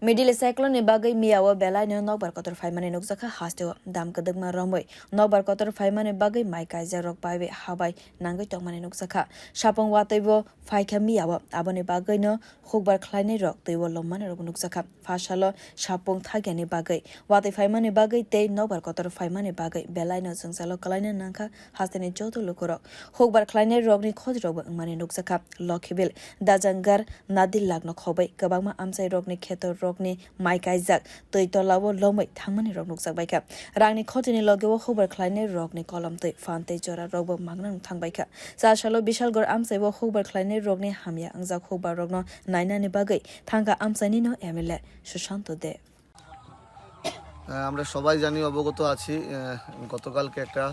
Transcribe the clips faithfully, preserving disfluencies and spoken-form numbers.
Midil cyclone ni bagwi miyao belaino nokbar kotor phaimani nukjakha hasteo. Dam kwdwkma romwi nokbar kotor phaimani bagwi mai kaijak rok baiwi habai nangwi tongmani nukjakha. Sapung watwibo phaikha miyao, aboni bagwino hukbar khlainai rok twibo lommani rokbo nukjakha. Phasalo sapung thakyani bagwi, watwi phaimani bagwi tei nokbar kotor phaimani bagwi belaino jwngjalo kwlaina nangkha hasteni joto lukurok. Hukbar khlainai rokni khoti rokbo wngmani nukjakha. Lokhibil, Dajangar, Nadilak no khobwi kwbangma amchai rokni kheto rokni mai kaijak twi tolao lomwi thangmani rok nukjak baikha. Rangni khotini logeo hukbar khlainai rokni kolom twi phan tei jora rokbo magna thang baikha. Chasalo Bishalgor amchaibo hukbar khlainai rokni hamya wngjak hukbar rokno nainani bagwi thangkha amchaini no M L A Sushanto De. আহ, আমরা সবাই জানি, অবগত আছি, আহ, গতকালকে একটা,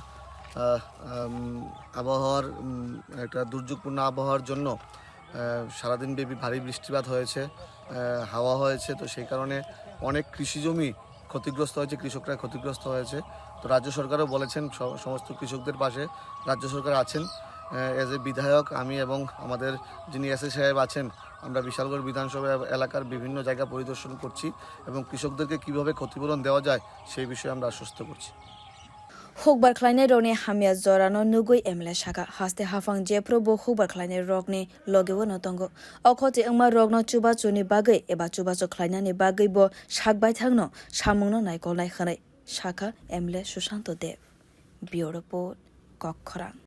আহ, উম, আবহাওয়ার, উম, একটা দুর্যোগপূর্ণ আবহাওয়ার জন্য, আহ, সারাদিন ব্যাপী ভারী বৃষ্টিপাত হয়েছে, আহ, হাওয়া হয়েছে। তো সেই কারণে অনেক কৃষি জমি ক্ষতিগ্রস্ত হয়েছে, কৃষকরা ক্ষতিগ্রস্ত হয়েছে। তো রাজ্য সরকারও বলেছেন, স-, সমস্ত কৃষকদের পাশে রাজ্য সরকার আছেন। আহ, as a বিধায়ক আমি এবং আমাদের যিনি এসএ সাহেব আছেন, আমরা বিশালগড় বিধানসভা এলাকার বিভিন্ন জায়গা পরিদর্শন করছি এবং কৃষকদেরকে কিভাবে ক্ষতিপূরণ দেওয়া যায় সেই বিষয়ে আমরা আশ্বস্ত করছি। Hukbar khlainai rokni hamya jorano nugwi M L A sakha, haste haphang jephru bo hukbar khlainai rokni logeo no tongo. O khoti wngma rokno chubachu ni bagwi eba chubachu khlainani bagwi bo sak baithangno samungno naikolnai hwnwi sakha M L A Sushanto De. Bureau Report, Kokkhorang.